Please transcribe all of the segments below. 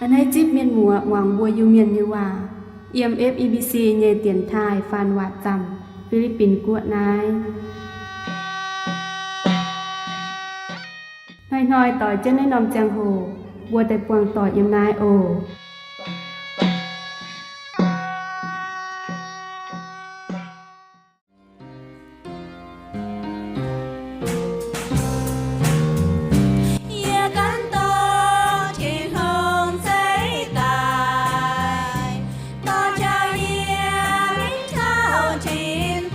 A'hneiv zipv mienh muoz muangx mbuo Iu-Mienh nyei waac, yiem F E B C nyei dienx taaih faan waac zaamc, Fi^li^bin Guoqv naaiv. Hnoi-hnoi doix jienv naaiv norm ziangh hoc, mbuo daaih buangh doic yiem naaiv oc. Yie ganh dorh Tin-Hungh zeiv daaih, dorh jauv yie mingh taux tin-dorngh.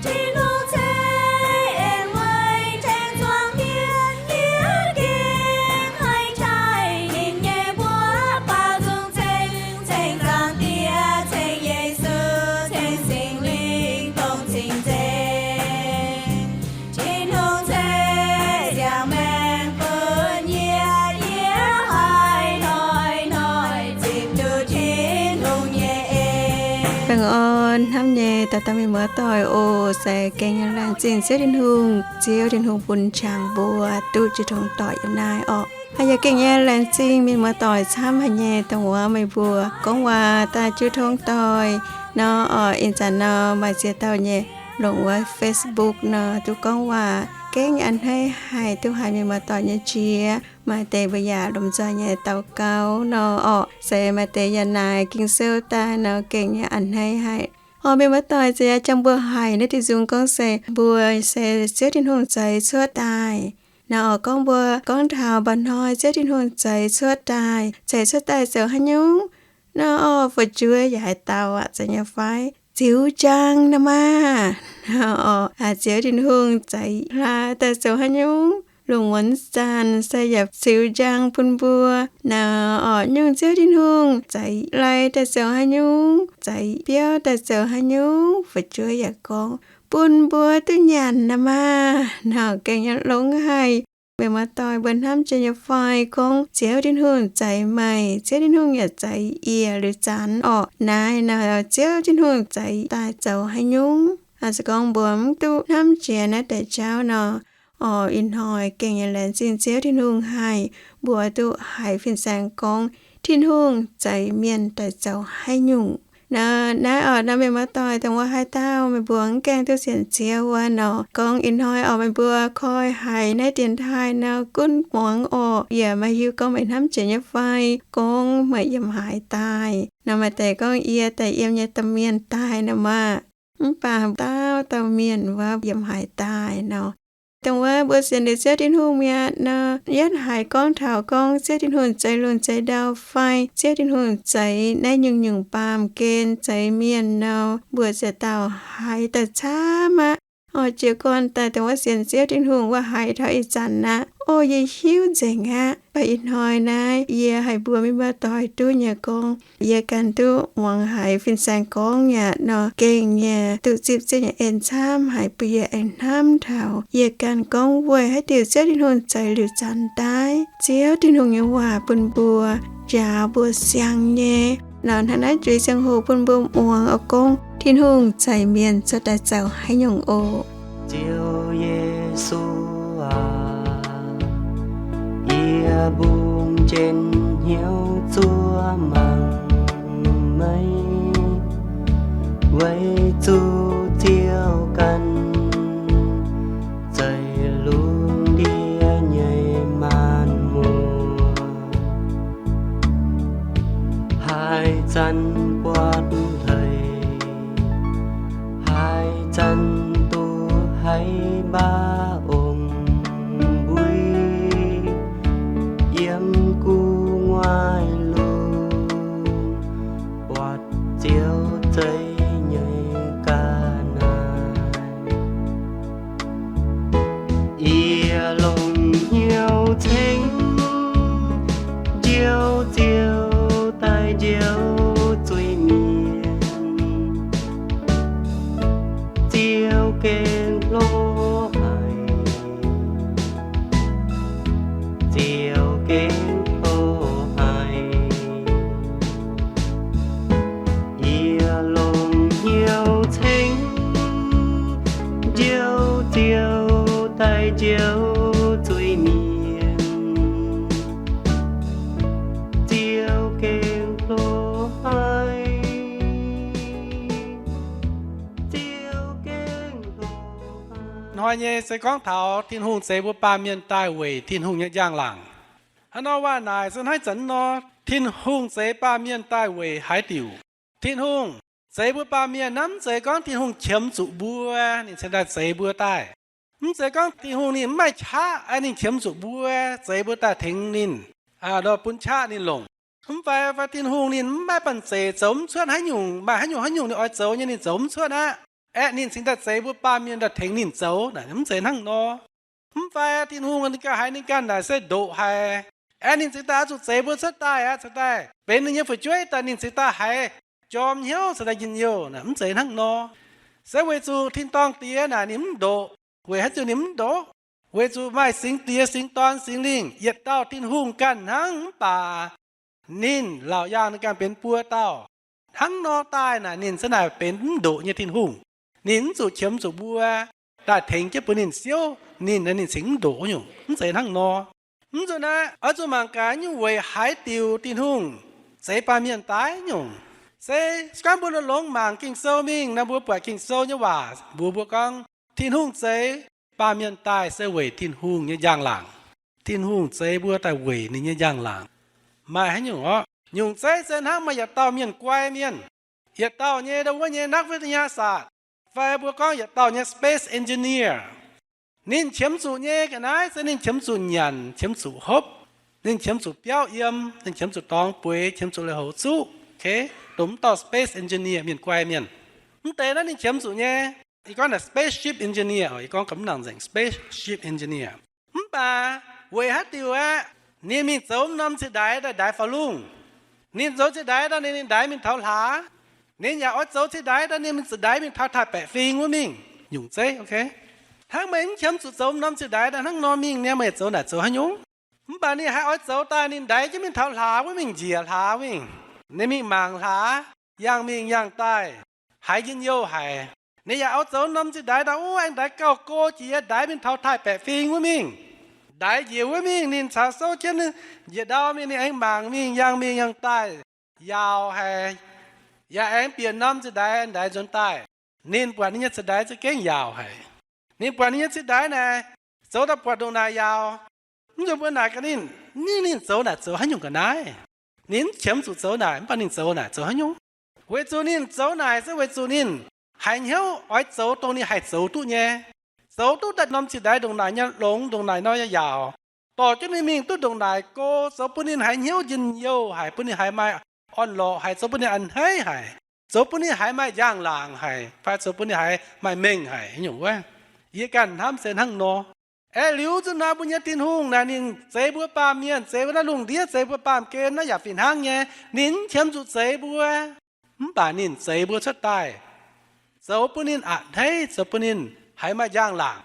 Tin-Hungh zeiv en weic tengx zuangx mienh, yie gengh haih taaih ninh nyei mbuox baaux nzung ceng, ceng Zaangc Diex, ceng Yesu, ceng Singx Lingh dongh cing-nzengc. Tin-Hungh zeiv siang-maengc bun yie, yie haih hnoi-hnoi zipv duqv Tin-Hungh nyei en. Baengh orn hnamv nyei dauh dauh mienh muoz-doic oc. Se gengh nyei laengz zingh Ziouv Tin-Hungh, Ziouv Tin-Hungh bun qangx mbuo duqv jiu tong doic yiem naaiv orqc. Yaac gengh nyei laengz zingh mienh muoz-doic camv haic nyei, dongh wuov meih mbuo gorngv waac daaih jiu tong doic nor orqc. Ih zanc nor maaih ziex dauh nyei longc wuov Facebook nor duqv gorngv waac, gengh a'hneiv haic, duqv haiz mienh muoz-doic nyei qiex. Maaih deix mbuo yaac lomh nzoih nyei daux gaux nor orqc, se maaih deix yaac naaic Ging-Sou daaih nor, gengh nyei a'hneiv haic. Orqc, mienh muoz-doic, se yaac jangx mbuo haiz naaiv diuh nzung gorngv se mbuo se Ziouv Tin-Hungh zeix cuotv daaih. Nor orqc, gorngv mbuo gorngv taux mba'hnoi Ziouv Tin-Hungh zeix cuotv daaih, zeix cuotv daaih zoux haaix nyungc? Nor orqc, fu'jueiv yaac haaix dauh aqc, zeiz nyei fai? Ziux njang nor maah. Nor orqc, Ziouv Tin-Hungh zeix hlaax daaih zoux haaix nyungc? Lungh muonz zanc se yaac ziux njang bun mbuo. Nor orqc, nyungc Ziouv Tin-Hungh zeix lai daaih zoux haaix nyungc? Zeix biauv daaih zoux haaix nyungc? Fu'jueiv yaac gorngv, bun mbuo duqv nyanc nor maah. Nor gengh nyei longx haic. Mienh muoz-doic, mbuo hnamv jiex nyei fai gorngv Ziouv Tin-Hungh zeix meih, Ziouv Tin-Hungh yaac zeix yie liuz zanc orqc? Naaiv nor Ziouv Tin-Hungh zeix daaih zoux haaix nyungc? Se gorngv mbuo mv duqv hnamv jiex naaiv deix jauv nor, orqc, ih hnoi gengh nyei laengz zingh Ziouv Tin-Hungh haic, mbuo duqv haiz fin-saeng gorngv Tin-Hungh zeix mienh daaih zoux haaix nyungc. Nor naaiv orqc, nor mienh muoz-doic, dongh wuov haaix dauh meih mbuo mv gaengh duqv sienx Ziouv wuov nor, gorngv ih hnoi orqc, meih mbuo koi haiz naaiv dienx taaih nor gunv muangx orqc, yaac maaih hiuv gorngv meih hnamv jiex nyei fai, gorngv meih yiem haaix daaih. Nor maaih deix gorngv yie daaih yiem nyei domh mienh daaih nor maah. Mv baac dauh dauh mienh wuov yiem haaix daaih nor. Dongh wuov mbuo sienx liuz Ziouv Tin-Hungh mi'aqv nor, yietv haiz gorngv taux gorngv Ziouv Tin-Hungh zeix lungh zeix ndau fai Ziouv Tin-Hungh zeix naaiv nyungc-nyungc baamh gen zeix mienh nor, mbuo ziex dauh haiz daaih camv aqv. Orqc, jiez gorn daaih dongh wuov sienx Ziouv Tin-Hungh wuov haiz taux ih zanc aqv. Orqc, yie hiuv nzengc aqv. Mv baac ih hnoi naaiv yie haiz mbuo mienh muoz-doic duqv nyei gorngv, yie ganh duqv muangx haiz fin-saeng gorngv yaac nor gengh nyei duqv zipv Ziouv nyei en camv haic bun yie aengx hnamv taux yie ganh gorngv weic haaix diuc Ziouv Tin-Hungh zeix liuz zanc daaih. Ziouv Tin-Hungh nyei waac bun mbuo njaaux mbuo siang nyei. Nor hnangv naaiv juix ziangh hoc bun mbuo muangx oix gorngv Tin-Hungh zeix mienh cuotv daaih zoux haaix nyungc oc. Ziouv Yesu aac, yie mbungh jienv hnyouv zuov mangc meih, weic zuqc Ziouv ganh zeix lungh ndiev nyei maanc muotc. Haaix zanc buatc hleix, haaix zanc duqv haiz mbaav ong mbui, yiem gu'nguaaic lungh buatc Ziouv zeix nyei ga'naaiv. Yie longc hnyouv ceng Njoux Ziouv daaih njoux zuiz-mienh. Ziouv gengh hlo haic, Ziouv gengh hlo haic. Yie longc hnyouv ceng Njoux Ziouv daaih njoux zuiz-mienh. hnoi nyei se gorngv taux Tin-Hungh zeix mbuo baamh mienh daaih weic Tin-Hungh nyei njang-laangc. Hnangv nor waac naaic se hnangv zanc nor, Tin-Hungh zeix baamh mienh daaih weic haaix diuc? Tin-Hungh zeix mbuo baamh mienh naaiv, mv zeiz gorngv Tin-Hungh qiemx zuqc mbuo ninh cingx daaih zeix mbuo daaih. Mv zeiz gorngv Tin-Hungh ninh mv maaih qaqv, ninh qiemx zuqc mbuo zeix mbuo daaih tengx ninh, bun qaqv ninh longc. Mv fai, fai Tin-Hungh ninh mv maaih banh zeic zoux mv cuotv haaix nyungc, maaih haaix nyungc haaix nyungc ninh oix zoux nyei ninh zoux mv cuotv aqv. Aeqv, ninh cingx daaih zeix mbuo baamh mienh daaih tengx ninh zoux naaic, mv zeiz hnangv nor. Mv fai Tin-Hungh ninh ganh haiz ninh ganh naaic se ndoqc haic, aeqv, ninh cingx daaih oix zuqc zeix mbuo cuotv daaih aqv, cingx daaih benx ninh nyei fu'jueiv daaih ninh cingx daaih haiz jorm hnyouv cingx daaih njien-youh naaic, mv zeiz hnangv nor. Se weic zuqc tin-dorngh Diex naaic ninh mv ndoqc. Weic haaix diuc ninh mv ndoqc? Weic zuqc maaih Singx Diex, Singx Dorn, Singx Lingh, yietc dauh Tin-Hungh ganh hnangv, mv baac ninh laauc yaangh ninh ganh benx buo dauh. Hnangv nor daaih naaic ninh se naaic benx mv ndoqc nyei Tin-Hungh. Ninh mv zuqc qiemx zuqc mbuo daaih tengx jienv bun ninh siouv, ninh, ninh cingx mv ndoqc nyungc. Mv zeiz hnangv nor. Mv zuqc naaiv, oix zuqc mangc gaax nyungc weic haaix diuc Tin-Hungh zeix baamh mienh daaih nyungc. Se gorngv mbuo longx-longx mangc Ging-Sou mingh nor, mbuo buatc Ging-Sou nyei waac mbuox mbuo gorngv Tin-Hungh zeix baamh mienh daaih se weic Tin-Hungh nyei njang-laangc. Tin-Hungh zeix mbuo daaih weic ninh nyei njang-laangc. Maaih haaix nyungc orqv? Nyungc zeiv se hnangv maaih yietc dauh mienh guai mienh, yietc dauh nyei ndau wuov nyei นักวิทยาศาสตร์, fai mbuo gorngv yietc dauh nyei space engineer. Ninh qiemx zuqc nyei ga'naaiv se ninh qiemx zuqc nyanc, qiemx zuqc hopv, ninh qiemx zuqc biauv yiem, ninh qiemx zuqc dorngx bueix, qiemx zuqc lui-houx zuqv. Dongh wuov dauh space engineer, mienh guai mienh, mv deix naaiv ninh qiemx zuqc nyei. Yie gorngv naaic spaceship engineer, yie gorngv ga'mv nangc nzengc, spaceship engineer. Mv baac weic haaix diuc aeqv, ninh mingh zoux norm ciex ndaix daaih ndaix faaux lungh. Ninh zoux ciex ndaix daaih ninh, ninh ndaix mingh taux hlaax. Ninh yaac oix zoux ciex ndaix daaih ninh mingh ciex ndaix mingh taux taaih-baeqc fing wuov mingh. Nyungc zeiv, hnangv meih mv qiemx zuqc zoux norm ciex ndaix daaih hnangv nor mingh nyei, meih zoux naaic zoux haaix nyungc? Mv baac ninh haiz oix zoux daaih ninh ndaix jienv mingh taux hlaax wuov mingh njiec hlaax mingh. Ninh mingh mangc hlaax, yangh mingh yangh daaih, haiz njien-youh haic. Ninh yaac oix zoux norm ciex ndaix daaih, wuov aengx ndaix gauh go jiex, ndaix mingh taux taaih-baeqc fing wuov mingh. Ndaix njiec wuov mingh ninh caux souv jienv njiec ndau mingh, ninh aengx mangc mingh yangh mingh yangh daaih, yaauc haic. Yaac aengx bieqc norm ciex ndaix ndaix nzuonx daaih. Ninh buatc ninh nyei ciex ndaix za'gengh yaauc haic. Ninh buatc ninh nyei ciex ndaix naaic zoux daaih buatc ndongc naaic yaauc. Mv zuqc mbuo naaic gaax ninh, ninh, ninh zoux naaic zoux haaix nyungc ga'naaiv? Ninh mv qiemx zuqc zoux naaic, mv baac ninh zoux naaic zoux haaix nyungc? Weic zuqc ninh zoux naaic se weic zuqc ninh haiz hnyouv oix zoux dongh ninh haih zoux duqv nyei. Zoux duqv daaih norm ciex ndaix ndongc naaic nyei longx, ndongc naaic nor nyei yaauc, dorh jienv ninh mingh duqv ndongc naaic go, zoux bun ninh haiz hnyouv njien-youh haic, bun ninh haiz maaih orn-lorqc haic, zoux bun ninh a'hneiv haic, zoux bun ninh haiz maaih njang-laangc haic, fai zoux bun ninh haiz maaih mengh haic nyungc wuov. Yie ganh hnamv se hnangv nor. Aeqv, liuz zuqc naaiv mbuo nyei Tin-Hungh naaic ninh zeix mbuo baamh mienh, zeix mbuo naaiv lungh ndiev, zeix mbuo baamh gen naaiv yaac fih hnangv nyei. Ninh mv qiemx zuqc zeix mbuo, mv baac ninh zeix mbuo cuotv daaih zoux bun ninh a'hneiv, zoux bun ninh haiz maaih njang-laangc,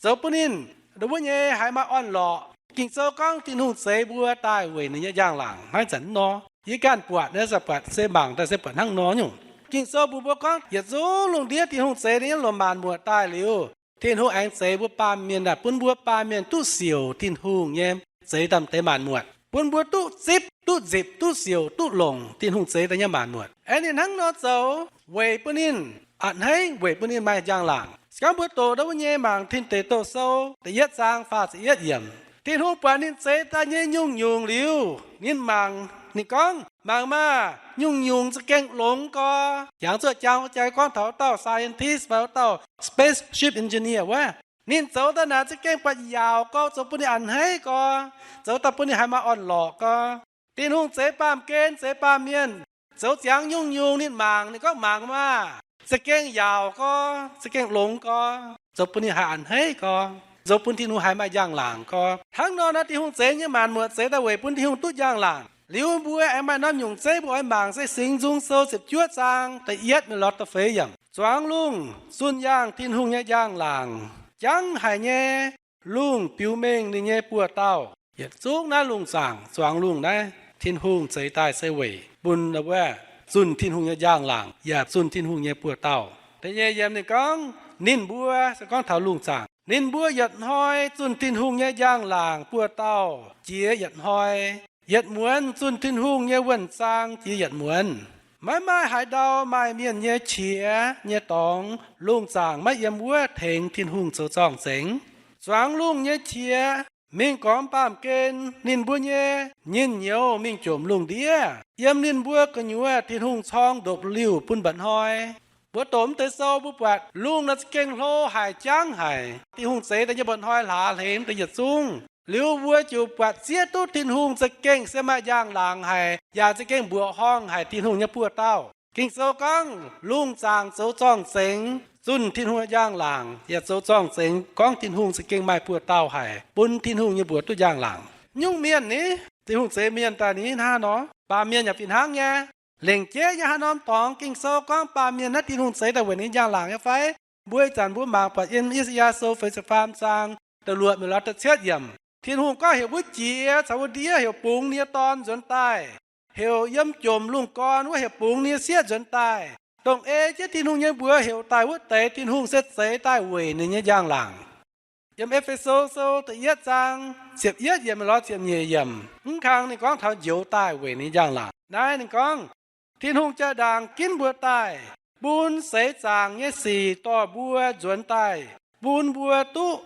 zoux bun ninh ndau wuov nyei haiz maaih orn-lorqc. Ging-Sou gorngv Tin-Hungh zeix mbuo daaih weic ninh nyei njang-laangc hnangv zanc nor. Yie ganh buatc naaiv, buatc se mangc daaih se buatc hnangv nor nyungc. Ging-Sou mbuox mbuo gorngv yietc zungv lungh ndiev Tin-Hungh zeix ninh nyei loz-maanc muotc daaih liuz, Tin-Hungh aengx zeix mbuo baamh mienh daaih bun mbuo baamh mienh duqv siouc Tin-Hungh nyei zeix daaih deix maanc muotc, bun mbuo duqv zipv, duqv nzipc, duqv siouc, duqv longc Tin-Hungh zeix daaih nyei maanc muotc. Aeqv, ninh hnangv nor zoux weic bun ninh a'hneiv, weic bun ninh maaih njang-laangc. Se gorngv mbuo doqc ndau wuov nyei mangc Tin Deic Douh Sou da'yietv zaang faah ziepc yietv yiemc, Tin-Hungh buatc ninh zeix daaih nyei nyungc-nyungc liuz, ninh mangc, ninh gorngv, mangc maah! Nyungc-nyungc za'gengh longx gorx. Hiaangx zuoqv jang jai gorngv taux wuov dauh scientist fai wuov dauh spaceship engineer wuov, ninh zoux daaih naaic za'gengh buatc yaauc gorx, zoux bun ninh a'hneiv gorx, zoux daaih bun ninh haiz maaih orn-lorqc gorx. Tin-Hungh zeix baamh gen, zeix baamh mienh, zoux ziangx nyungc-nyungc ninh mangc, ninh gorngv, mangc maah! Za'gengh yaauc gorx, za'gengh longx gorx, zoux bun ninh haiz a'hneiv gorx, zoux bun Tin-Hungh haiz maaih njang-laangc gorx. Hnangv nor naaiv Tin-Hungh zeix nyei maanc muotc zeix daaih weic bun Tin-Hungh duqv njang-laangc. Liuz mbuo aengx maaih norm nyungc zeiv mbuo oix mangc se Singx Nzung Sou ziepc juov zaang da'yietv mingh lorz da'feix yiemc. Zuangx lungh zunh yangh Tin-Hungh nyei njang-laangc, jangv haic nyei lungh biux mengh ninh nyei buoz-dauh. Yietc zungv naaiv lungh zaangc zuangx lungh naaiv Tin-Hungh zeix daaih se weic bun wuov zunh Tin-Hungh nyei njang-laangc yaac zunh Tin-Hungh nyei buoz-dauh. Da'nyeic yiemc ninh gorngv, ninh mbuo, se gorngv taux lungh zaangc, ninh mbuo yietc hnoi zunh Tin-Hungh nyei njang-laangc buoz-dauh jiex yietc hnoi, yietc muonz zunh Tin-Hungh nyei wuonh zaang jiex yietc muonz. Maiv maaih haaix ndau maaih mienh nyei qiex nyei dorngx, lungh zaangc maiv yiem wuov tengx Tin-Hungh zoux zorng-zengx. Zuangx lungh nyei qiex mingh gormx baamh gen, ninh mbuo nyei nyinh nyouz mingh jomc lungh ndiev. Yiem ninh mbuo gu'nyuoz Tin-Hungh corng ndopv-liuh bun mba'hnoi. Mbuo doqc mv deix sou mbuo buatc lungh nor za'gengh hlo haic, jangv haic. Tin-Hungh zeix daaih nyei mba'hnoi hlaax hleix deix yietc zungv. Liuz mbuo ziouc buatc zieqv duqv Tin-Hungh za'gengh se maaih njang-laangc haic, yaac za'gengh mbuoqc horngh haic Tin-Hungh nyei buoz-dauh. Ging-Sou gorngv lungh zaangc zoux zorng-zengx zunh Tin-Hungh nyei njang-laangc, yaac zoux zorng-zengx gorngv Tin-Hungh za'gengh maaih buoz-dauh haic, bun Tin-Hungh nyei mbuox duqv njang-laangc. Nyungc mienh ni, Tin-Hungh zeix mienh daaih ni hnangv nor, baamh mienh yaac fih hnangv nyei. Lengc jeiv nyei haaix norm dorngx Ging-Sou gorngv baamh mienh naaiv Tin-Hungh zeix daaih weic ninh njang-laangc nyei fai? Mbuo ih zanc mbuo mangc buatc yiem I^saa^yaa Sou feix ziepc faam zaang da'luoqc mingh lorz da'cietv yiemc, Tin-Hungh gorngv heuc wuov jiex caux wuov ndiev heuc bungx ninh nyei dorn nzuonx daaih, heuc yiem jomc lungh gorn wuov heuc bungx ninh nyei sieqv nzuonx daaih. Dongh ei jienv Tin-Hungh nyei mbuox heuc daaih wuov deix, Tin-Hungh se zeix daaih weic ninh nyei njang-laangc. Yiem E^fe^so Sou da'yietv zaang ziepc yietv yiemc lorz ziepc nyeic yiemc, mv kang ninh gorngv taux njoux daaih weic ninh njang-laangc. Naaiv ninh gorngv, Tin-Hungh jaa-ndaangc ginv mbuo daaih, bun seix zaangc nyei sic dorh mbuo nzuonx daaih, bun mbuo duqv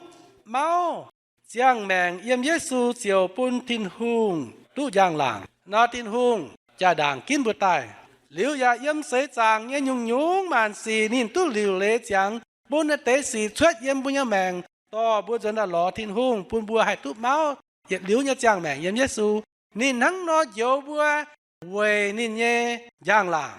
mauv ziangh maengc yiem Yesu ziouc bun Tin-Hungh duqv njang-laangc. Nor Tin-Hungh jaa-ndaangc ginv mbuo daaih, liuz yaac yiem seix zaangc nyei nyungc-nyungc maanc sic ninh duqv liuc leiz ziangx bun naaiv deix sic cuotv yiem mbuo nyei maengc, dorh mbuo nzuonx daaih lorz Tin-Hungh, bun mbuo haih duqv mauv yietc liuz nyei ziangh maengc yiem Yesu. Ninh hnangv nor njoux mbuo weic ninh nyei njang-laangc.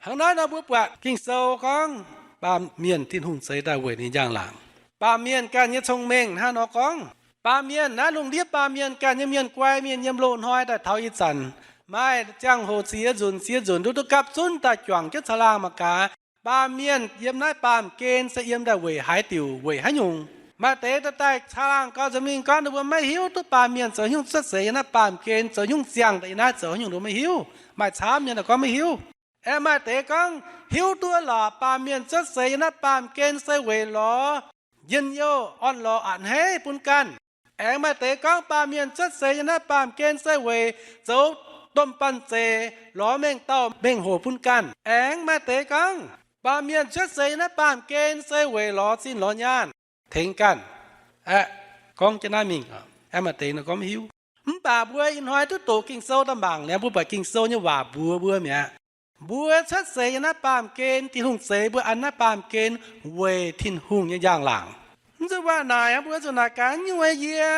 Hnangv naaiv nor mbuo buatc Ging-Sou gorngv baamh mienh Tin-Hungh zeix daaih weic ninh njang-laangc. Baamh mienh ganh nyei cong-mengh hnangv nor gorngv, baamh mienh naaiv lungh ndiev baamh mienh ganh nyei mienh guai mienh yiem loz-hnoi daaih taux ih zanc, maaih ziangh hoc ziex nzunc ziex nzunc nduqc duqv gapv zunv daaih juangc jienv caangh laangh mangc gaax, baamh mienh yiem naaiv baamh gen se yiem daaih weic haaix diuc weic haaix nyungc. Maaih deix daaih daaih caangh laangh gau nzengc mingh gorngv ninh mbuo maiv hiuv duqv baamh mienh zoux haaix nyungc cuotv seix yiem naaiv baamh gen, zoux haaix nyungc ziangh daaih yiem naaiv, zoux haaix nyungc nduqc maiv hiuv. Maaih camv nyei daaih gorngv maiv hiuv. Aeqv, maaih deix gorngv hiuv duqv lorqc, baamh mienh cuotv seix yiem naaiv baamh gen se weic lorz njien-youh, orn-lorqc, a'hneiv bun ganh. Aengx maaih deix gorngv baamh mienh cuotv seix yiem naaiv baamh gen se weic zoux domh banh zeic, lorz mengh dauh mengh hoc bun ganh. Aengx maaih deix gorngv baamh mienh cuotv seix yiem naaiv baamh gen se weic lorz zinh lorz nyaanh tengx ganh. Aeqv, gorngv jienv naaiv mingh, aeqv, maaih deix nor gorngv maiv hiuv. Mv baac mbuo ih hnoi duqv doqc Ging-Sou daaih mangc liuz, mbuo buatc Ging-Sou nyei waac mbuox mbuo mi'aqv. Mbuo cuotv seix yiem naaiv baamh gen, Tin-Hungh zeix mbuo an naaiv baamh gen weic Tin-Hungh nyei njang-laangc. Mv zuqc waac naaic aqv, mbuo zuqc naaic gaax, nyungc yie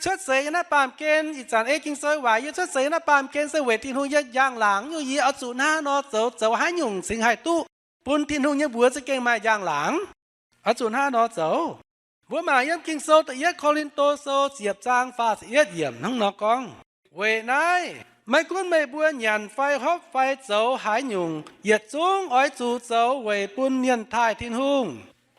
cuotv seix yiem naaiv baamh gen, ih zanc ei Ging-Sou waac, yie cuotv seix yiem naaiv baamh gen se weic Tin-Hungh nyei njang-laangc. Nyungc yie oix zuqc hnangv nor zoux, zoux haaix nyungc cingx haih duqv bun Tin-Hungh nyei mbuox za'gengh maaih njang-laangc? Oix zuqc hnangv nor zoux. Mbuo mangc yiem Ging-Sou da'yietv Ko^lin^to Sou ziepc zaang faah ziepc yietv yiemc hnangv nor gorngv, weic naaiv, maiv gunv meih mbuo nyanc fai hopv fai zoux haaix nyungc, yietc zungv oix zuqc zoux weic bun mienh taaih Tin-Hungh.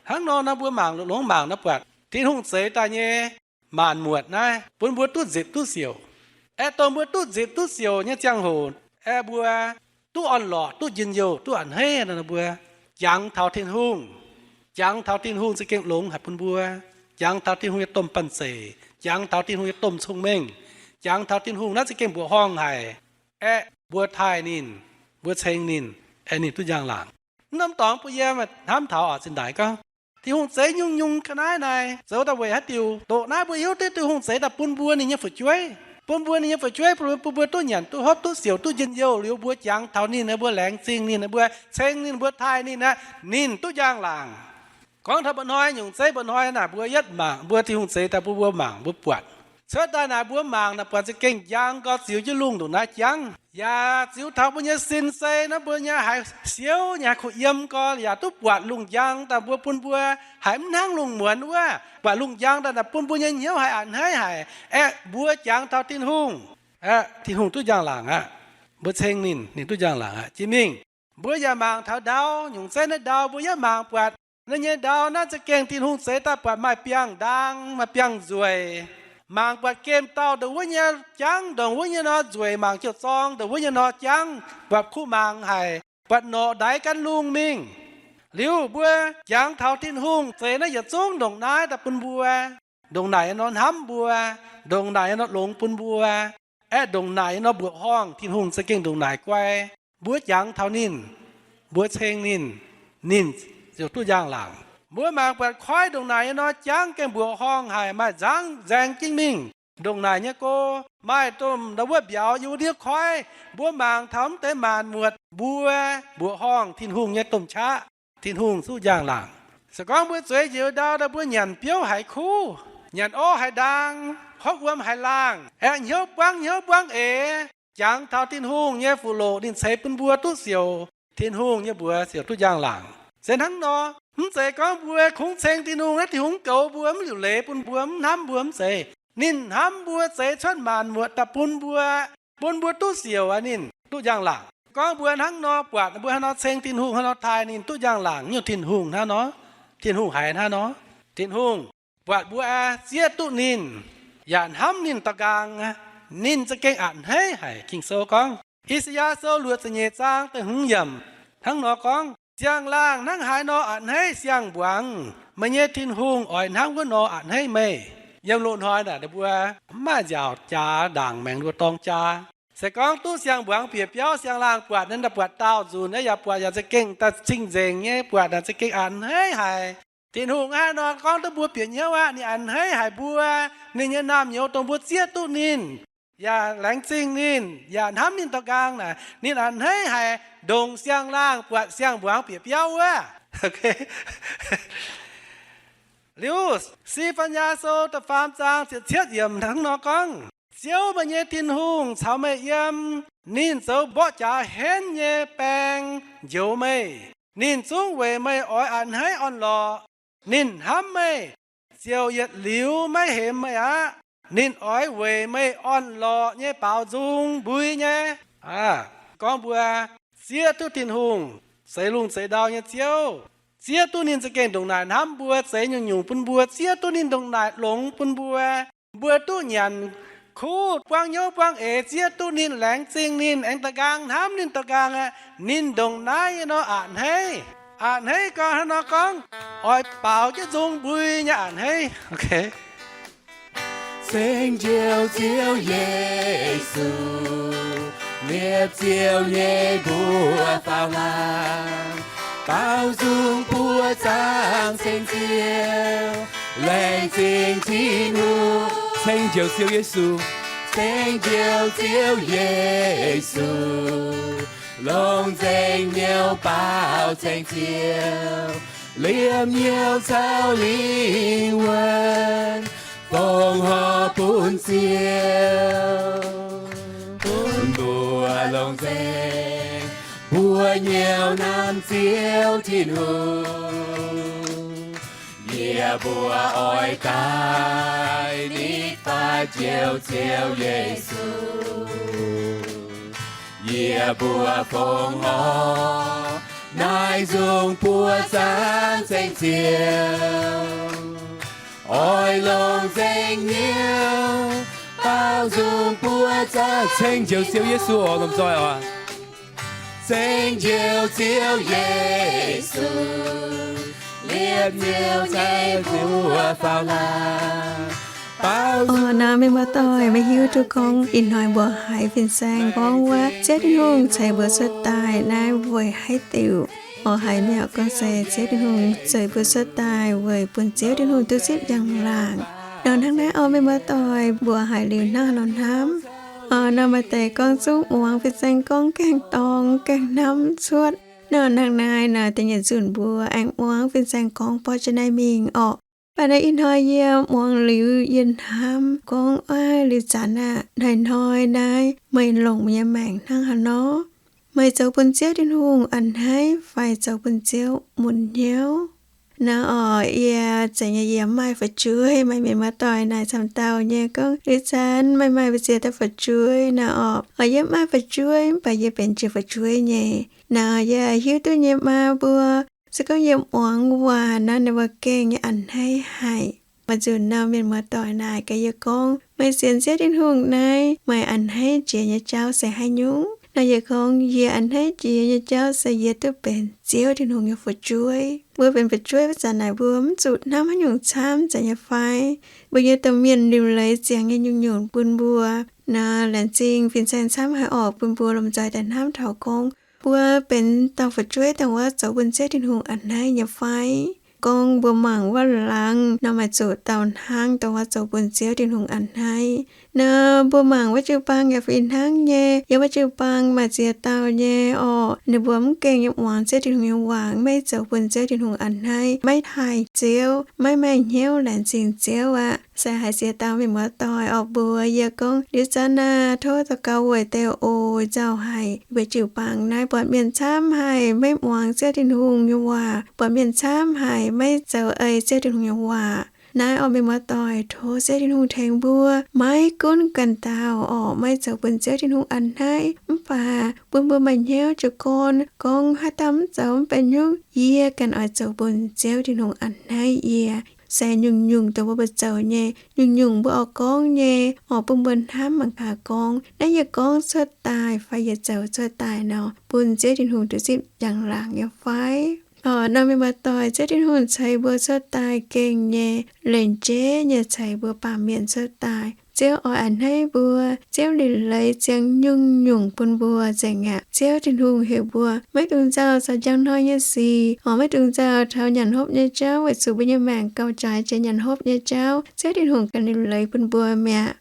Hnangv nor nor mbuo mangc longx mangc nor buatc Tin-Hungh zeix daaih nyei maanc muotc naaiv bun mbuo duqv nzipc duqv siouc. Aeqv, dongh mbuo duqv nzipc duqv siouc nyei ziangh hoc, aeqv, mbuo duqv orn-lorqc, duqv njien-youh, duqv a'hneiv nor, mbuo jangx taux Tin-Hungh. Jangx taux Tin-Hungh za'gengh longx haic bun mbuo. Jangx taux Tin-Hungh nyei domh banh zeic, jangx taux Tin-Hungh nyei domh cong-mengh, jangx taux Tin-Hungh naaiv za'gengh mbuoqc horngh haic. Aeqv, mbuo taaih ninh, mbuo ceng ninh, aeqv, ninh duqv njang-laangc. Mv norm dorngx bun yie hnamv taux oc, zinh ndaangc gorngv Tin-Hungh zeix nyungc-nyungc ga'naaiv naaic zoux daaih weic haaix diuc? Doqc naaiv mbuo hiuv duqv Tin-Hungh zeix daaih bun mbuo ninh nyei fu'jueiv, bun mbuo ninh nyei fu'jueiv, bun mbuo duqv nyanc duqv hopv duqv siouc duqv njien-youh liuz, mbuo jangx taux ninh, mbuo laengz zingh ninh, mbuo ceng ninh, mbuo taaih ninh aqv, ninh duqv njang-laangc. Gorngv taux mba'hnoi nyungc zeiv, mba'hnoi naaic mbuo yietv mangc, mbuo Tin-Hungh zeix daaih bun mbuo mangc, mbuo buatc. Cuotv daaih naaic mbuo mangc naaic buatc za'gengh njang gau, ziux jienv lungh ndongc naaiv jangv. Yaac ziux taux mbuo nyei sin sei naaiv, mbuo nyei haiz siouv nyei, haiz kuh yiem gau, yaac duqv buatc lungh njang daaih mbuo, bun mbuo haiz mv hnangv lungh muonz wuov. Buatc lungh njang daaih naaic bun mbuo nyei hnyouv haiz a'hneiv haic. Aeqv, mbuo jangx taux Tin-Hungh, aeqv, Tin-Hungh duqv njang-laangc aqv. Mbuo ceng ninh, ninh duqv njang-laangc aqv. Jiex mingh, mbuo yaac mangc taux ndau, nyungc zeiv naaiv ndau mbuo yietv mangc buatc, naaiv nyei ndau naaiv za'gengh Tin-Hungh zeix daaih buatc maaih biangh ndaang, maaih biangh nzueic. Mangc buatc gemh dauh ndongc wuov nyei jangv, ndongc wuov nyei nor nzueic, mangc jiouc zorng ndongc wuov nyei nor jangv, buatc kuh mangc haic, buatc norqc ndaix gan lungh mingh. Liuz mbuo jangx taux Tin-Hungh zeix naaiv yietc zungv ndongc naaiv daaih bun mbuo, ndongc naaic nor hnamv mbuo, ndongc naaic nor longx bun mbuo, aeqv, ndongc naaic nor mbuoqc horngh, Tin-Hungh za'gengh ndongc naaic guai. mbuo jangx taux ninh, mbuo ceng ninh, ninh ziouc duqv njang-laangc. Mbuo mangc buatc koiv ndongc naaic nyei nor, jangv gaengh mbuoqc horngh haic, maaih nzangv nzaeng jingv mingh. Ndongc naaic nyei go, maaih domh ndau wuov mbiauz yiem wuov ndiev koiv, mbuo mangc taux mv deix maanc muotc mbuo mbuoqc horngh Tin-Hungh nyei domh qaqv, Tin-Hungh duqv njang-laangc. Se gorngv mbuo zueiz njoux ndau, ndau mbuo nyanc biouv haiz kuv, nyanc orv haiz ndaang, hopv wuom haiz laangh, aengx hnyouv buangv hnyouv buangv eix, jangx taux Tin-Hungh nyei fuqv loqc ninh ceix bun mbuo duqv siouc, Tin-Hungh nyei mbuox ziouc duqv njang-laangc. Se hnangv nor, mv zeiz gorngv mbuo kungx ceng Tin-Hungh naaiv Tin-Hungh mv goux mbuo, mv liuc leiz bun mbuo, mv hnamv mbuo, mv zeiz. Ninh hnamv mbuo, zeix cuotv maanc muotc daaih bun mbuo, bun mbuo duqv siouc aqv, ninh duqv njang-laangc. Gorngv mbuo hnangv nor buatc, mbuo hnangv nor ceng Tin-Hungh, hnangv nor taaih ninh duqv njang-laangc nyungc, Tin-Hungh hnangv nor, Tin-Hungh haiz hnangv nor. Tin-Hungh buatc mbuo aqv, zieqv duqv ninh, yaac hnamv ninh da'nqaang, ninh za'gengh a'hneiv haic. Ging-Sou gorngv, I^saa^yaa Sou luoqc ziepc nyeic zaang da'hmz yiemc hnangv nor gorngv, Siang-laangh hnangv haaix nor a'hneiv siang-mbuangz, meih nyei Tin-Hungh oix hnangv wuov nor a'hneiv meih. Yiem loz-hnoi naaic mbuo mv maaih nziaauc jaax ndaangc maengx mbuo dorng jaa. Se gorngv duqv siang-mbuangz bieqc biauv, siang-laangh buatc naaic, buatc daauh nzunc naaic, yaac buatc yaac za'gengh daaih cing-nzengc nyei, buatc naaic za'gengh a'hneiv haic. Tin-Hungh hnangv haaix nor gorngv duqv mbuo bieqc hnyouv aqv, ninh a'hneiv haic mbuo. Ninh nyei naamh nyouz dongh mbuo zieqv duqv ninh, yaac laengz zingh ninh, yaac hnamv ninh da'nqaang naaic, ninh a'hneiv haic ndongc siang-laangh buatc siang-mbuangz bieqc biauv wuov. Liuz, Si^faan^yaa Sou da'faam zaang ziepc cietv yiemc hnangv nor gorngv, Ziouv, meih nyei Tin-Hungh caux meih yiem. Ninh zoux mborqv jaax henv nyei baeng njoux meih. Ninh zungv weic meih oix a'hneiv orn-lorqc. Ninh hnamv meih, ziouc yietc liuz maiv hemx meih aqv. Ninh oix weic meih orn-lorqc nyei baaux nzung mbui nyei. Gorngv mbuo zieqv duqv Tin-Hungh, zeix lungh zeix ndau nyei Ziouv, zieqv duqv ninh za'gengh ndongc naaic hnamv mbuo, zeix nyungc-nyungc bun mbuo, zieqv duqv ninh ndongc naaic longx bun mbuo, mbuo duqv nyanc kuv buangv hnyouv buangv eix, zieqv duqv ninh, laengz zingh ninh, aengx da'nqaang hnamv ninh da'nqaang aqv, ninh ndongc naaiv nyei nor a'hneiv. A'hneiv gorngv hnangv nor gorngv, oix baaux jienv nzung mbui nyei a'hneiv. Ceng Njoux Ziouv Yesu, liepc Ziouv nyei mbuox faaux hlang, baaux nzung buoqc zaangc ceng Ziouv, laengz zingh Tin-Hungh. Ceng Njoux Ziouv Yesu, ceng Njoux Ziouv Yesu, longc nzengc nyouz baaux ceng Ziouv, liepc nyouz caux lingh wuonh fongc horc bun Ziouv, bun mbuo longc nzengc mbuo nyouz nanv Ziouv Tin-Hungh. Yie mbuo oix daaih nitv faix Njoux Ziouv Yesu. Yie mbuo fongc horc naaiv nzung buoqc zaangc ceng Ziouv, oix longc nzengc nyouz baaux nzung buoqc zaangc ceng Njoux Ziouv Yesu oc, lomh nzoih oc. Ceng Njoux Ziouv Yesu, liepc Ziouv nyei mbuox faaux hlang. Orqc, naaiv mienh muoz-doic, meih hiuv duqv gorngv ih hnoi mbuo haiz fin-saeng gorngv wuov, Ziouv Tin-Hungh ceix mbuo cuotv daaih naaiv weic haaix diuc? Orqc, haiz mi'aqv, gorngv se Ziouv Tin-Hungh ceix mbuo cuotv daaih weic bun Ziouv Tin-Hungh duqv zipv njang-laangc. Nor hnangv naaiv orqc, mienh muoz-doic, mbuo haiz liuz hnangv haaix nor hnamv? Orqc, nor maaih deix gorngv zungv muangx fin-saeng gorngv gaengh dorng, gaengh hnamv cuotv. Nor hnangv naaiv naaic, da'nyeic nzunc mbuo aengx muangx fin-saeng gorngv borqv jienv naaiv mingh orqc. Baac naaiv ih hnoi yie muangx liuz yie hnamv gorngv, aav, liuz zanc aqv, hnoi-hnoi naaiv meih longc meih nyei maengc hnangv haaix nor? Meih zoux bun Ziouv Tin-Hungh a'hneiv fai zoux bun Ziouv mun hnyouv? Naaiv orqc, yie zanc nyei yie maaih fu'jueiv, maaih mienh muoz-doic naaic camv dauh nyei gorngv, liuz zanc maaih maaih mbu'ziex dauh fu'jueiv. Naaiv orqc, orqc, yie maaih fu'jueiv, mv baac yie benx jiex fu'jueiv nyei. Naaiv yie hiuv duqv nyei maa mbuo, se gorngv yie muangx waac nor, ninh mbuo gengh nyei a'hneiv haic. Maaih nzunc nor mienh muoz-doic naaic gaax yie gorngv, meih sienx Ziouv Tin-Hungh naaiv, meih a'hneiv jiex nyei jauv se haaix nyungc? Nor yie gorngv, yie a'hneiv jiex nyei jauv se yie duqv benx Ziouv Tin-Hungh nyei fu'jueiv. Mbuo benx fu'jueiv wuov zanc naaic mbuo mv zuqc hnamv haaix nyungc camv, zeiz nyei fai? Mbuo nyei domh mienh liuc leiz ziangx nyei nyungc-nyungc bun mbuo. Naaiv laengz zingh fin-saeng camv haic orqc, bun mbuo lomh nzoih daaih hnamv taux gorngv Mbuo benx dauh fu'jueiv dongh wuov zoux bun Ziouv Tin-Hungh a'hneiv nyei fai? Gorngv mbuo mangc wuov laangz nor, maaih zuqc dauh hnangv dongh wuov zoux bun Ziouv Tin-Hungh a'hneiv. Nor mbuo mangc wuov jiu-baang yaac fih hnangv nyei. Yiem wuov jiu-baang maaih ziex dauh nyei orqc, ninh mbuo mv gengh nyei muangx Ziouv Tin-Hungh nyei waac, maiv zoux bun Ziouv Tin-Hungh a'hneiv, maiv taaih Ziouv, maiv maaih hnyouv laengz zingh Ziouv aqv. Se haiz ziex dauh mienh muoz-doic orqc, mbuox yie gorngv, liuz zanc naaiv tov daux gaux weic deix oc. Nzauh haic, mbuo jiu-baang naaiv buatc mienh camv haic maiv muangx Ziouv Tin-Hungh nyei waac, buatc mienh camv haic maiv zoux ei Ziouv Tin-Hungh nyei waac. Naaiv orqc, mienh muoz-doic, tov Ziouv Tin-Hungh tengx mbuo, maiv gunv ganh dauh orqc, maiv zoux bun Ziouv Tin-Hungh a'hneiv, mv baac bun mbuo maaih hnyouv jiez gorn gorngv, haaix dauh mv zoux mv benx nyungc, yie ganh oix zoux bun Ziouv Tin-Hungh a'hneiv yie. Se nyungc-nyungc dongh mbuo mbuo zoux nyei, nyungc-nyungc mbuo oix gorngv nyei orqc, bun mbuo hnamv mangc gaax gorngv, naaiv yie gorngv cuotv daaih fai yie zoux cuotv daaih nor, bun Ziouv Tin-Hungh duqv zipv njang-laangc nyei fai? Orqc, nor mienh muoz-doic, Ziouv Tin-Hungh ceix mbuo cuotv daaih gengh nyei, lengc jeiv nyei ceix mbuo baamh mienh cuotv daaih. Ziouv oix a'hneiv mbuo. Ziouv liuc leiz ziangx nyungc-nyungc bun mbuo nzengc aqv. Ziouv Tin-Hungh heuc mbuo maiv dungx nzauh caux njang hnoi nyei sic orqc, maiv dungx nzauh taux nyanc hopv nyei jauv, weic zuqc mbuo nyei maengc gauh jaaix jiex nyanc hopv nyei jauv. Ziouv Tin-Hungh ganh liuc leiz bun mbuo mi'aqv.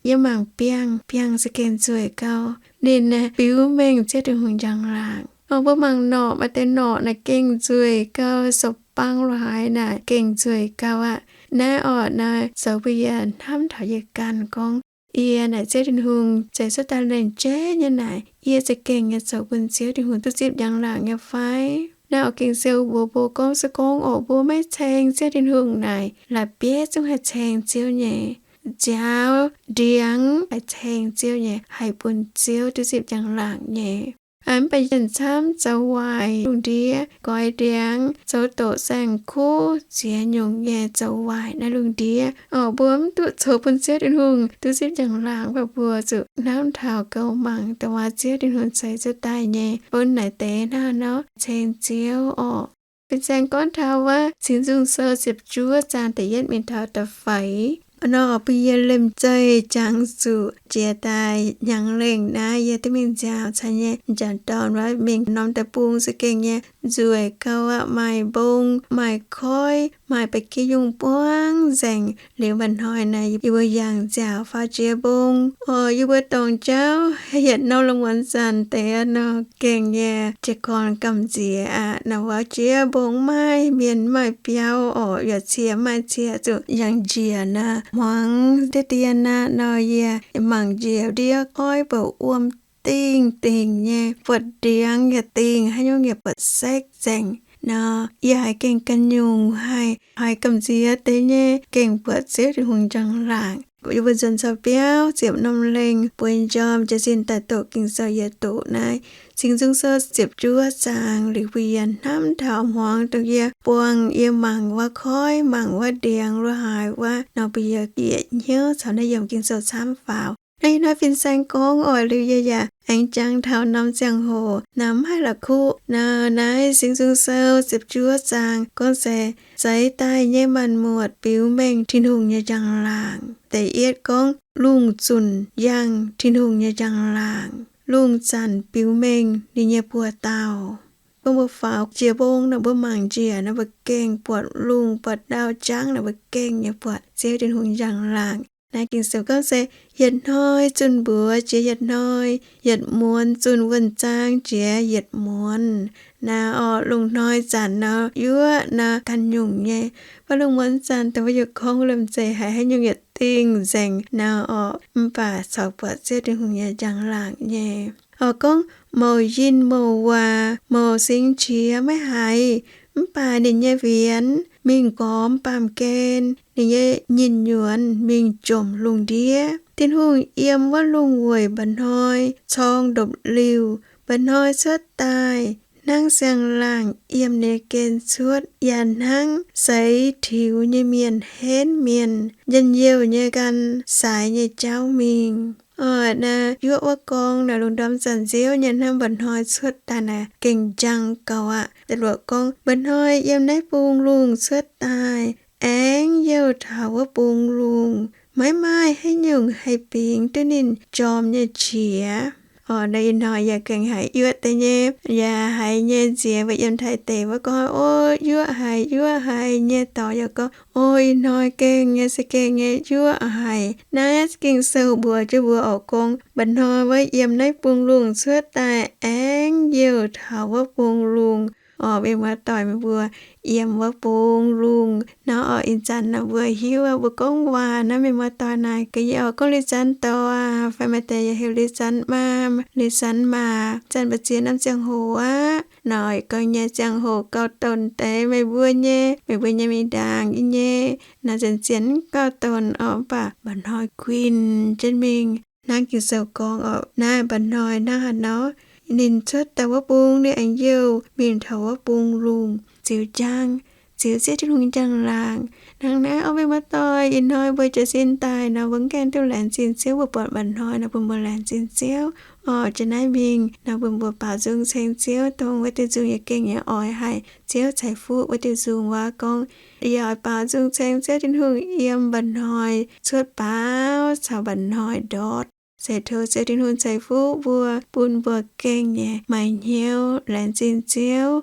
Yie mangc biangh, biangh za'gengh nzueic gau. Ninh biux mengh Ziouv Tin-Hungh njang-laangc. Orqc, mbuo mangc norqc, maaih deix norqc naaic gengh nzueic gau, sou-bang lo haaix naaic gengh nzueic gau aqv. Naaiv orqc, naaiv zoux bun yie hnamv taux yie ganh gorngv, yie naaic Ziouv Tin-Hungh ceix cuotv daaih lengc jeiv nyei naaic, yie za'gengh nyei zoux bun Ziouv Tin-Hungh duqv zipv njang-laangc nyei fai? Naaiv orqc, Ging-Sou mbuox mbuo gorngv, se gorngv orqc mbuo maiv ceng Ziouv Tin-Hungh naaic, la'bieiv zungv haih ceng Ziouv nyei. Nziaaux ndiangx haih ceng Ziouv nyei, haih bun Ziouv duqv zipv njang-laangc nyei. Mv baac yie camv zoux waaic lungh ndiev, goix ndiangx, zoux doqc saeng-kuv, ziex nyungc nyei zoux waaic naaiv lungh ndiev orqc, mbuo mv duqv zoux bun Ziouv Tin-Hungh duqv zipv njang-laangc, mv baac mbuo zuqc hnamv taux gouv mangc dongh wuov Ziouv Tin-Hungh ceix cuotv daaih nyei bun naaic deix hnangv nor ceng Ziouv orqc. Fin-saeng gorngv taux wuov Singx Nzung Sou ziepc juov zaang da'yietv mingh taux da'feix nor, bun yie liemh zeih jangx zuqc jiex daaih hnyangx lengh naaiv yie duqv mingh nziaaux caux nyei m'jangc dorn wuov mingh norm deic-bung za'gengh nyei nzueic gau aqv, maaih mbong, maaih koiv, maaih ba'gi yungh buangv nzengc. Liuz mba'hnoi naaic yie mbuo yangh nziaaux faaux jiex mbong orqc, yie mbuo dorngc jauv hietc norm lungh muonz zanc deix nor, gengh nyei jiez gorn gamh nziex aqv. Naaic wuov jiex mbong maiv maaih mienh, maiv maaih biauv orqc, yaac cie maiv maaih cie, zuqc yangh njiec naaic hmuangx diqv dien aqv nor, yie mangc njiec ndiev koiv mbouc wuom dingh dingc nyei, buatc ndiangx yaac dingh, haaix nyungc yaac buatc sekv nzengc nor, yie haiz gengh ganh nyungc haic, haiz gamh nziex deix nyei, gengh buatc Ziouv Tin-Hungh njang-laangc. Yie mbuo nzuonx caux biauv ziepc norm lengh bueix njormh jiez sin daaih doqc Ging-Sou, yie doqc naaiv Singx Nzung Sou ziepc juov zaang liuz, bun yie hnamv taux hmuangx dongh yie buangh yie mangc wuov koiv, mangc wuov ndiangx lo haaix wuov nor, bun yie bieqc hnyouv caux naaiv yiemc Ging-Sou camv faaux. Naaiv ih hnoi fin-saeng gorngv oc, liuz yie yaac aengx jangx taux norm ziangh hoc nor, mv haih la'kuqv nor. Naaiv Singx Nzung Sou ziepc juov zaang gorngv se, seix daaih nyei maanc muotc biux mengh Tin-Hungh nyei njang-laangc. Da'yietv gorngv lungh zunc yangh Tin-Hungh nyei njang-laangc, lungh zanc biux mengh ninh nyei buoz-dauh. Bun mbuo faaux jiex mbong nor, mbuo mangc njiec nor, mbuo gengh buatc lungh buatc ndau jangv nor, mbuo gengh nyei buatc Ziouv Tin-Hungh njang-laangc. Naaiv Ging-Sou gorngv se, yietc hnoi zunh mbuox jiex yietc hnoi, yietc muonz zunh wuonh zaang jiex yietc muonz. Naaiv orqc, lungh hnoi zanc nor, yuoqv nor ganh nyungc nyei. Mv baac lungh muonz zanc dongh mbuo yietc kongx liemh zeih haiz haaix nyungc yietc dingh nzengc nor orqc, mv baac corc buatc Ziouv Tin-Hungh nyei njang-laangc nyei. Orqc, gorngv mouc yinh mouc waac, mouc singx qiex maiv haiz, mv baac ninh nyei wienx mingh gormx baamh gen, ninh nyei nyinh nyuonx mingh jomc lungh ndiev. Tin-Hungh yiem wuov lungh weic mba'hnoi corng ndopv-liuh, mba'hnoi cuotv daaih hnangv siang-laangc yiem ninh nyei gen cuotv, yaac hnangv seix tiux nyei mienh henv mienh, njien-youh nyei gan saaix nyei jauv mingh. Orqc, naaiv yuoqv wuov gorngv naaiv lungh ndorm zanc-nziouv nyei hnangv mba'hnoi cuotv daaih naaic gengh njang gauh aqv. Da'luoqc gorngv, mba'hnoi yiem naaiv bung lungh cuotv daaih, aengx youh taux wuov bung lungh, maiv maaih haaix nyungc haih bingx duqv ninh jorm nyei qiex. Orqc, naaiv ih hnoi yaac gengh haiz yuoqv deix nyei, yaac haiz nyei nziex mbuo yiem Taiv deic wuov gorngv, O, yuoqv haic, yuoqv haic nyei dorc yaac gorngv, O, ih hnoi gengh nyei, se gengh nyei yuoqv haic. Naaiv Ging-Sou mbuox jienv mbuo orqc, gorngv mba'hnoi wuov yiem naaiv bung lungh cuotv daaih aengx youh taux wuov bung lungh. Orqc, mienh muoz-doic, meih mbuo yiem wuov bung lungh nor orqc, ih zanc naaiv mbuo hiuv mbuo gorngv waac naaiv, mienh muoz-doic, naaic gaax yie orqc, gorngv Li Zanx Doz aac, fai maaih deix yaac heuc Li Zanx Maa, Li Zanx Maac, zanc mbu'ziex norm ziangh hoc aqv. Naaic gauh nyei ziangh hoc gauh donc deix meih mbuo nyei, meih mbuo nyei mingh ndaangc yie nyei. Naaiv zien-zien gauh donc orqc, mv baac mba'hnoi guinh jienv mingh. Hnangv Ging-Sou gorngv orqc, naaiv mba'hnoi hnangv haaix nor, ninh cuotv daaih wuov bung ninh aengx youh mingh taux wuov bung lungh ziux njang, ziux Ziouv Tin-Hungh njang-laangc. Hnangv naaiv orqc, mienh muoz-doic, ih hnoi mbuo jiez sin daaih nor mbuo mv gaengh duqv laengz zingh Ziouv, mbuo buatc mba'hnoi nor bun mbuo laengz zingh Ziouv. Orqc, jiex naaiv mingh nor bun mbuo baaux nzung ceng Ziouv, dongh wuov diuh nzung yaac gengh nyei oix haic. Ziouv ceix fuqv wuov diuh nzung waac gorngv, Yie oix baaux nzung ceng Ziouv Tin-Hungh yiem mba'hnoi cuotv baauv caux mba'hnoi ndortv. Se tov Ziouv Tin-Hungh ceix fuqv mbuo, bun mbuo gengh nyei maaih hnyouv laengz zingh Ziouv.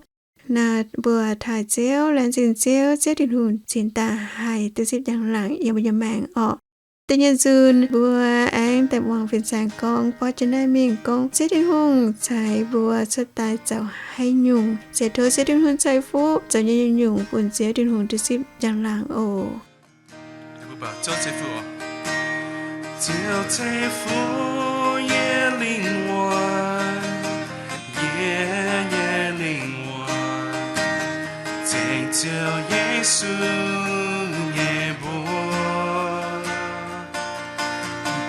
Naaiv mbuo taaih Ziouv, laengz zingh Ziouv, Ziouv Tin-Hungh cingx daaih haih duqv zipv njang-laangc yiem mbuo nyei maengc orqc. Da'nyeic nzunc mbuo aengx daaih muangx fin-saeng gorngv, borqv jienv naaiv mingh gorngv, Ziouv Tin-Hungh ceix mbuo cuotv daaih zoux haaix nyungc. Se tov Ziouv Tin-Hungh ceix fuqv zoux nyei nyungc-nyungc bun Ziouv Tin-Hungh duqv zipv njang-laangc oc. Ziouv ceix fuqv yie lingh wuonh, yie nyei lingh wuonh ceng Ziouv Yesu nyei mbuox.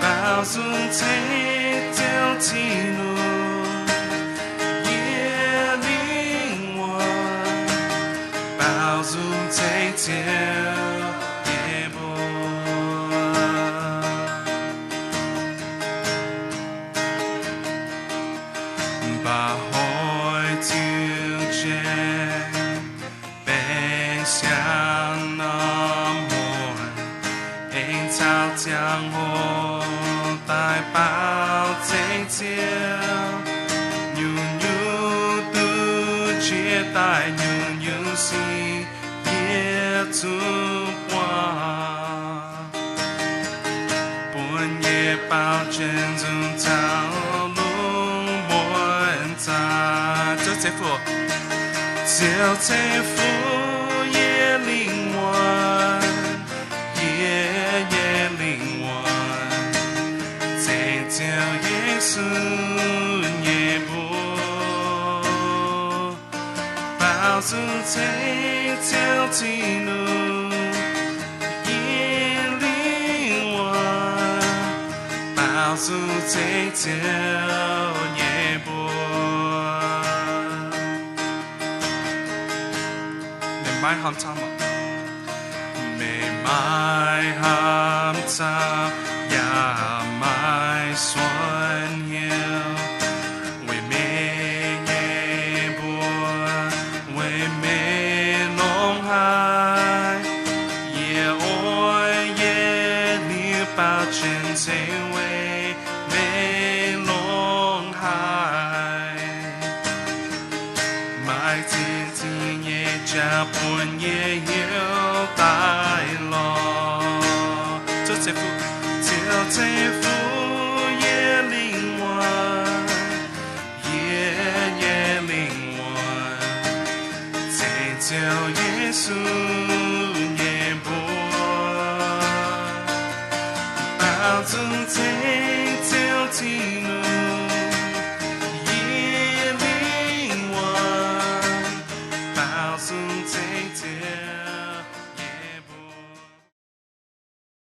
Baaux nzung ceng Ziouv Tin-Hungh, yie lingh wuonh baaux nzung ceng Ziouv nyei mbuox. Mba'hnoi ziux jienv benx siang norm muonz, aengx caux ziangh hoc daaih baaux ceng Ziouv. Nyungc-nyungc duqv jiex daaih, nyungc-nyungc sic yietc zungv buangh. Bun yie baaux jienv nzung caux lungh muonz zaah. Ziouv ceix fuqv, Ziouv ceix fuqv yie lingh wuonh, yie nyei lingh wuonh ceng Ziouv Yesu nyei mbuox. Baaux nzung ceng Ziouv Tin-Hungh, yie lingh wuonh baaux nzung ceng Ziouv nyei mbuox. Meih maiv hnamv camv, meih maiv hnamv camv yaac maiv suonc hnyouv. Weic meih nyei mbuox, weic meih longx haic, yie oix yietc liuz baaux jienv ceng weic meih longx haic. Maaih zinh zinh nyei jaax bun yie heuc daaih lorz. Ziouv ceix fuqv, Ziouv ceix fuqv yie lingh wuonh, yie nyei lingh wuonh ceng Ziouv Yesu nyei mbuox. Baaux nzung ceng Ziouv Tin